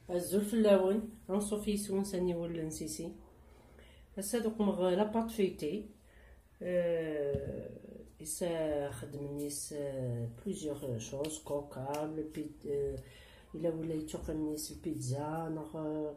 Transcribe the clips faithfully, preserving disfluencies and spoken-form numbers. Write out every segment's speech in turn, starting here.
Azul fell-awen, anṣuf yis-wen s aniwel n Sisi. Ass-a ad uqmeɣ la pâte feuilletée. Euh, issa xedmen yes, euh, plusieurs choses, coca, le pi-, euh, ila wala yettuqqimen yes lpizza, neɣ, euh,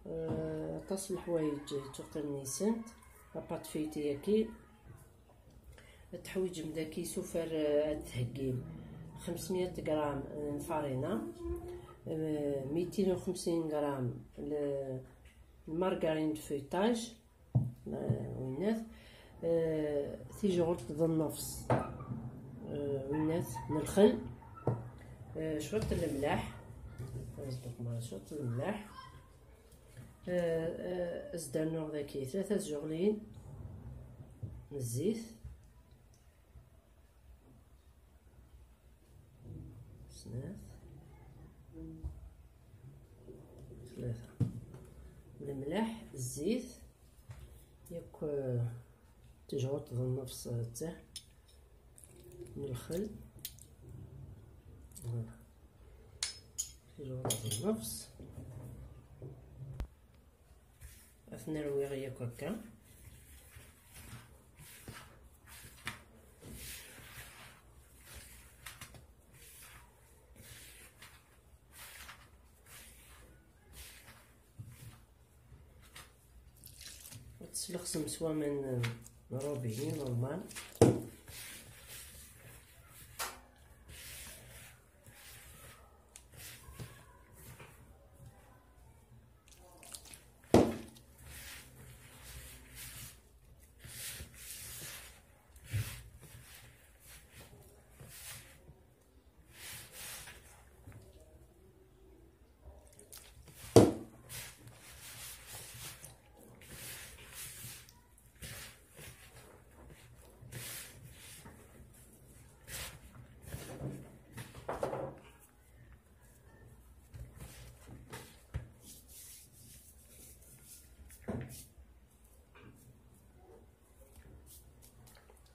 euh, aṭas n leḥwayeǧ yettuqqimen yes-ent. La pâte feuilletée-agi, ad teḥwiǧem daki isufar, euh, ad theggim xemsmya gram n lfarina, euh, mitin u xemsin gram n lmargarine de feuilletage, euh, winat, euh, tijɣult d nnefs, euh, winat n lxel, euh, cwiṭ n lemlaḥ, cwiṭ n lemlaḥ. Eh, eh, ad s-d-rnuɣ daki tlata tjuɣlin n zzit, snat, tlata, lemlaḥ, zzit, yakk, eh, tejɣuṭ d nnefs, eh, n lxel. Voilà. Tejɣuṭ d nnefs. Ad ten-rwiɣ yakk akka. Ad teslexsem s waman n robinet normal.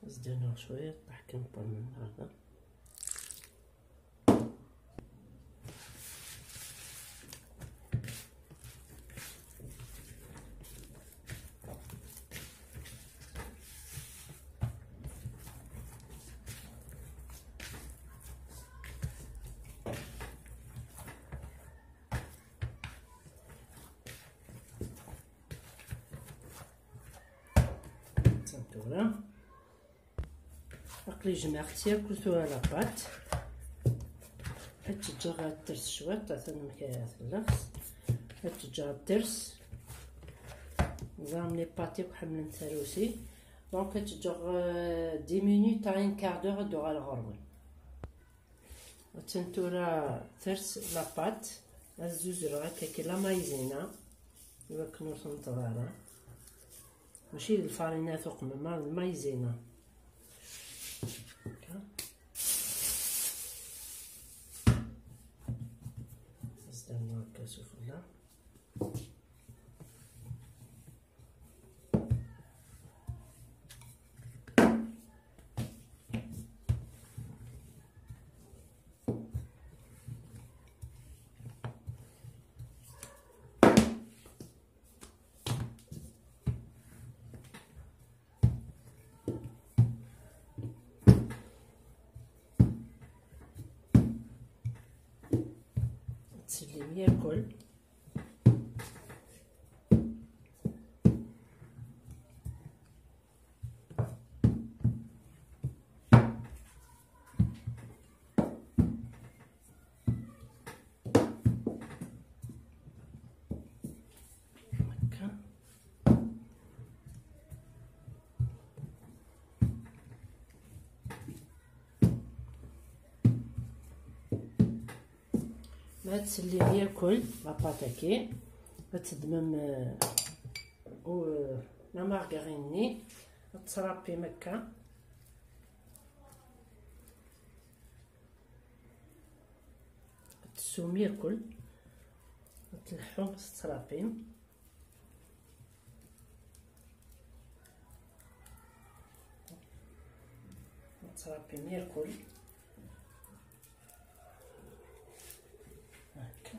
زدنا شوية طحكة نقول من هذا. Tura aql-i jemɛeɣ-tt yakk tura la pâte. Ad tt-ǧǧeɣ ad ters cwiṭ, atan amek ara tella. Ad tt-ǧǧeɣ ad ters. Ẓran les pâtes yakk ḥemmlen tarusi. Donc ad tt-ǧǧeɣ, euh, dix minutes à un quart d'heure ad d-uɣaleɣ ɣur-wen. Attan tura ters la pâte, ad zuzreɣ akka ki la maïzena, iwakken ur tenṭeḍ ara. Mačči d lfarina tuqmem, d lmaïzena. Akka. As-d-rnu akka sufella. Ttsellim yakul. Akka. Ma ad tsellim yakul la pâte-agi, ad teddmem, euh, u, euh, la margarine-nni, ad tettṛappim akka. Ad tessum yakul, ad tleḥḥum s tettṛappim. Ad tettṛappim yakul. Akka.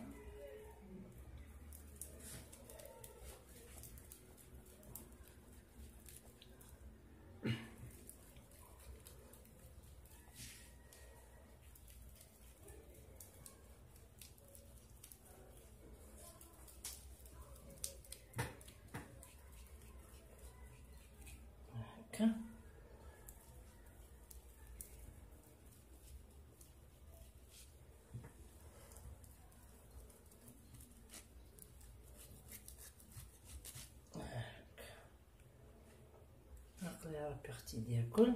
Ṛebbi ɣ-tt-id-yakun.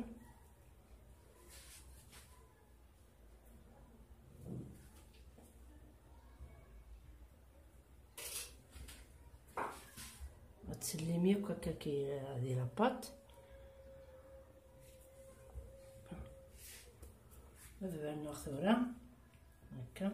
Ad tsellim yakk akka ki-, di la pâte. Ad bernuɣ tura. Akka.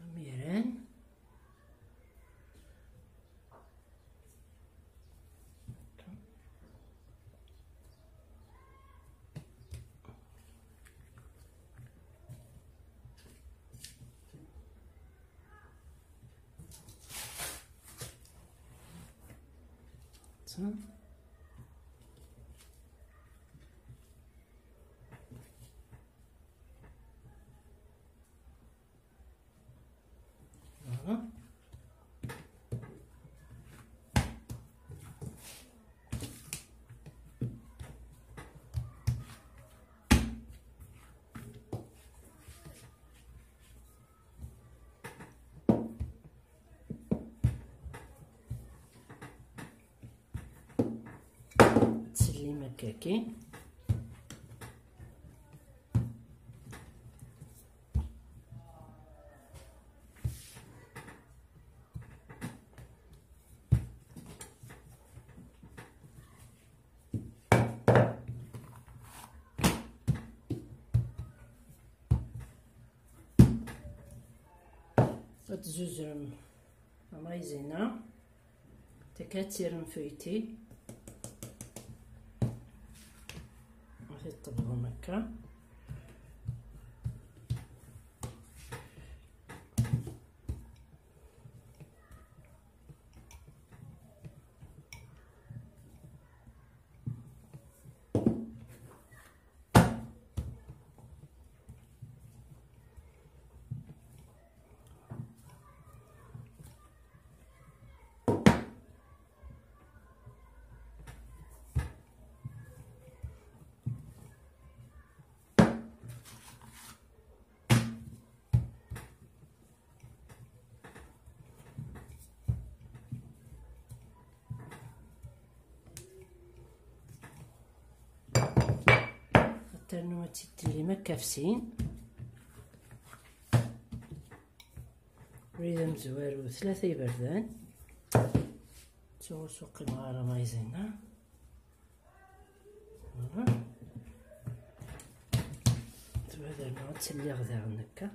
Amiren. Tsellim akkaki. Ad tzuzrem la maïzena, tekka tirem feuilletée, ad t-tebḍem akka. Ad ternu ad tt-id-tellim akka f sin. Abrid amezwaru, tlata iberdan. Ttuɣ ur s-uqimeɣ ara maïzena. Voilà. Tura ad rnuɣ ad tt-lliɣ daɣen akka.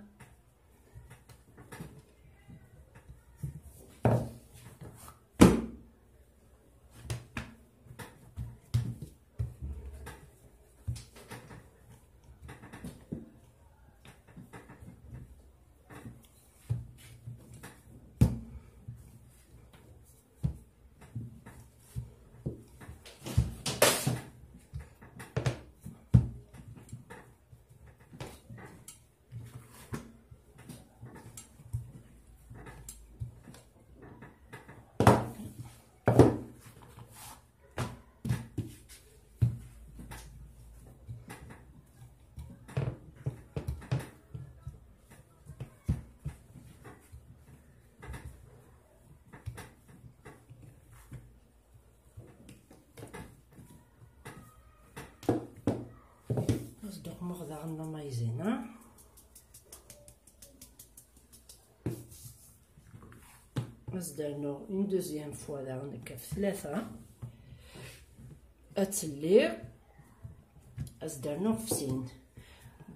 Ad sduqmeɣ daɣen la maïzena. Ad s-d-rnuɣ une deuxième fois daɣen akka f tlata. Ad tt-lliɣ, ad s-d-rnuɣ f sin.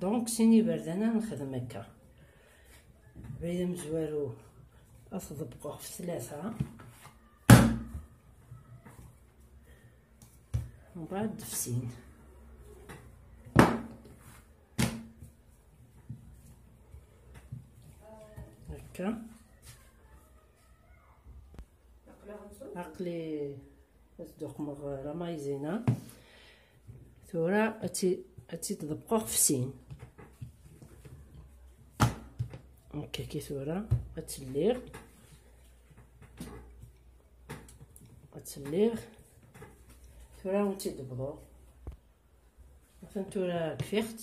Donc, sin iberdan ad nexdem akka. Abrid amezwaru ad t-ḍebbqeɣ f tlata. Mbeɛd f sin. Akka. Aql-i ad sduqmeɣ la maïzena. Tura ad tt-, ad tt-id-ḍebqeɣ f sin. Akka ki tura ad tt-lliɣ. Ad tt-lliɣ. Tura ad tt-id-bḍuɣ. Atan tura kfiɣ-tt.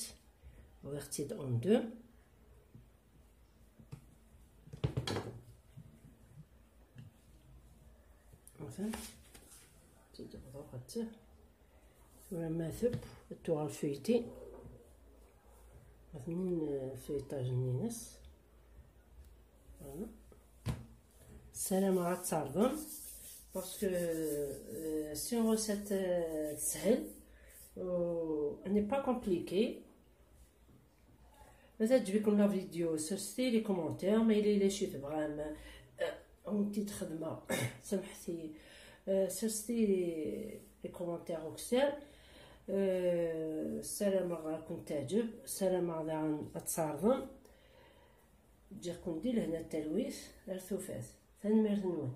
Ɣiɣ-tt-id en deux. Enfin, tt-id-ɣḍeɣ ɣer tura ma teb tuɣal feuilletée. Atan feuilletage-nni-ines. Voilà. Ssarameɣ ad tt-tɛerḍem, parce que euh, c'est une recette euh, teshel, euh, n'est pas compliquée. Ma teɛǧeb-iken la vidéo, serset-iyi les commentaires, ma yella yella ccɣel tebɣam euh, ad wen-t-id-xedmeɣ, samḥet-iyi. Euh, serset-iyi les commentaires ukessar. Euh, ssarameɣ ad ken-teɛǧeb, ssarameɣ daɣen ad tt-tɛerḍem. Ǧǧiɣ-ken di lehna d talwit, ar tufat. Tanemmirt-nwen.